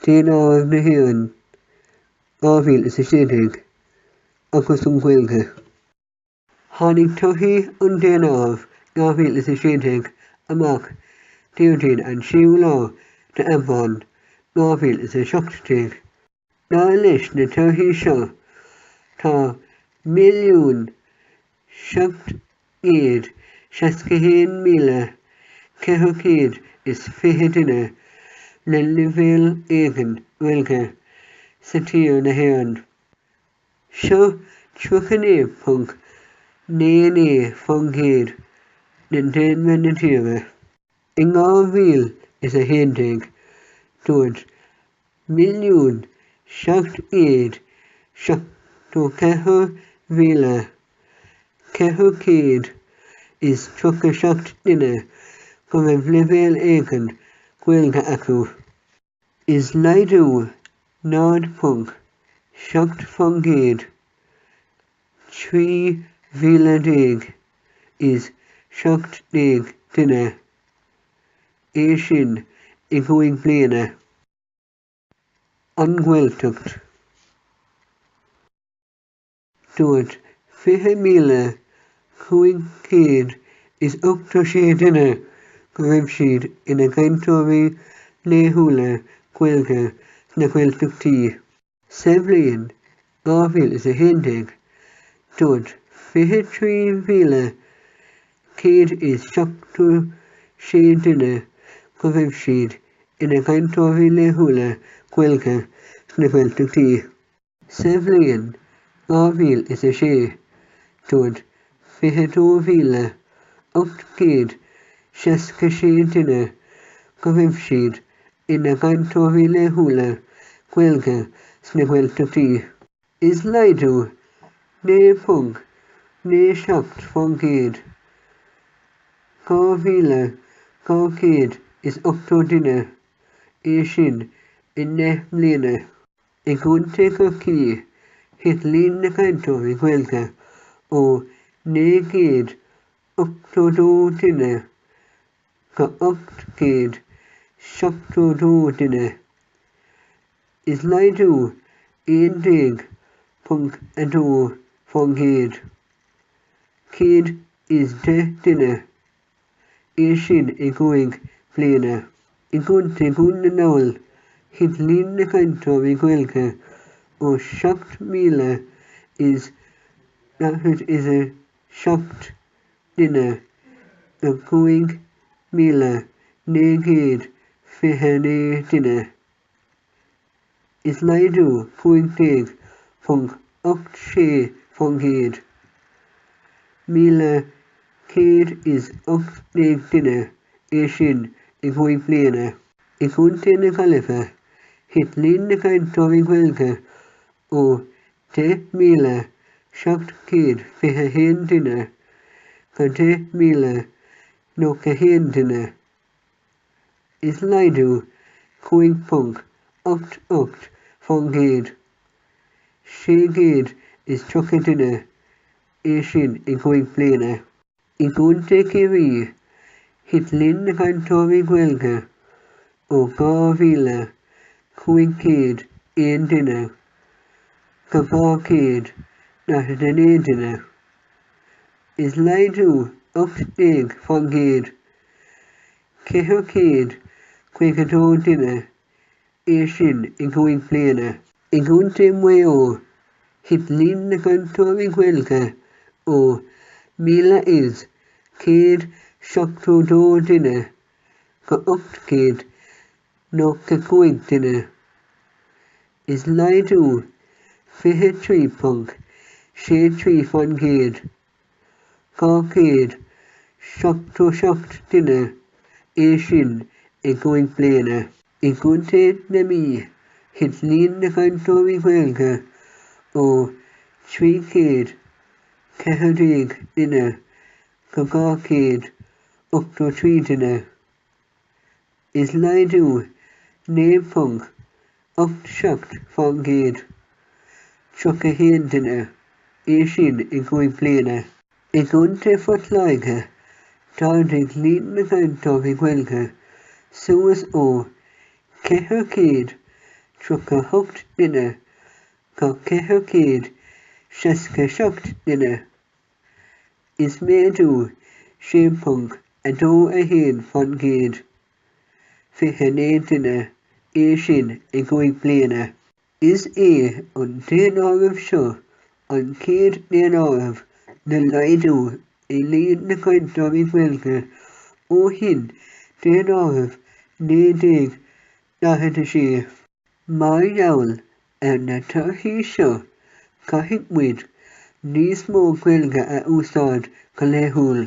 Daonáireamh na hÉireann 2016 agus an Ghaeilge. Tháinig torthaí an Daonáirimh 2016 amach Déardaoin an 6ú lá d'Aibreán 2017. Dar leis na torthaí seo, tá 1,761,420 duine le leibhéal éigin Gaeilge sa tír na hÉireann. Seo 39.99% de dhaonra na tíre. In 2011, dúirt 1,774,437 duine go raibh leibhéal éigin Gaeilge acu. Is laghdú 0.7%, 13,017 duine, é sin i gcúig bliana. An Ghaeltacht. Dúirt 20,586 duine go raibh siad ina gcainteoirí laethúla Gaeilge sna Gaeltachtaí. Sa bhliain 2011, dúirt 23,176 duine go raibh siad ina gcainteoirí laethúla Gaeilge sna Gaeltachtaí. Sa bhliain 2006, dúirt 22,866 duine go raibh siad ina gcainteoirí laethúla Gaeilge sna Gaeltachtaí. Is laghdú 9.97%, 2,280 duine, é sin i ndeich mbliana. I gContae Chorcaí, thit líon na gcainteoirí Gaeilge ó 982 duine go 872 duine. Is laghdú 11.2%, 110 duine, é sin i gcúig bliana. I gContae Dhún na nGall, thit líon na gcainteoirí Gaeilge ó 7,047 duine go 5,929 duine. Is laghdú 15.86%, 1,118 duine, é sin i gcúig bliana. I gContae na Gaillimhe, thit líon na gcainteoirí Gaeilge ó 10,721 duine go 10,091 duine. Is laghdú 5.88%, 630 duine, é sin i gcúig bliana. I gContae Chiarraí, thit líon na gcainteoirí Gaeilge ó 2,501 duine go 249 duine. Is laghdú 18%, 452 duine, é sin i gcúig bliana. I gContae Mhaigh Eo, thit líon na gcainteoirí Gaeilge ó 1,172 duine go 895 duine. Is laghdú 23.63%, 277 duine, é sin i gcúig bliana. I gContae na Mí, thit líon na gcainteoirí Gaeilge ó 314 duine go 283 duine. Is laghdú 9.87%, 31 duine, é sin i gcúig bliana. I gContae Phort Láirge, d'ardaigh líon na gcainteoirí Gaeilge suas ó 444. 38 duine go 467 duine. Is méadú 6.21%, 29 duine, é sin i gcúig bliana. Is é an daonáireamh seo an chéad daonáireamh le laghdú i líon na gcainteoirí Gaeilge ó shin Daonáireamh 1946. Mar gheall ar na torthaí seo caithfidh muid níos mó Gaeilge a úsáid go laethúil.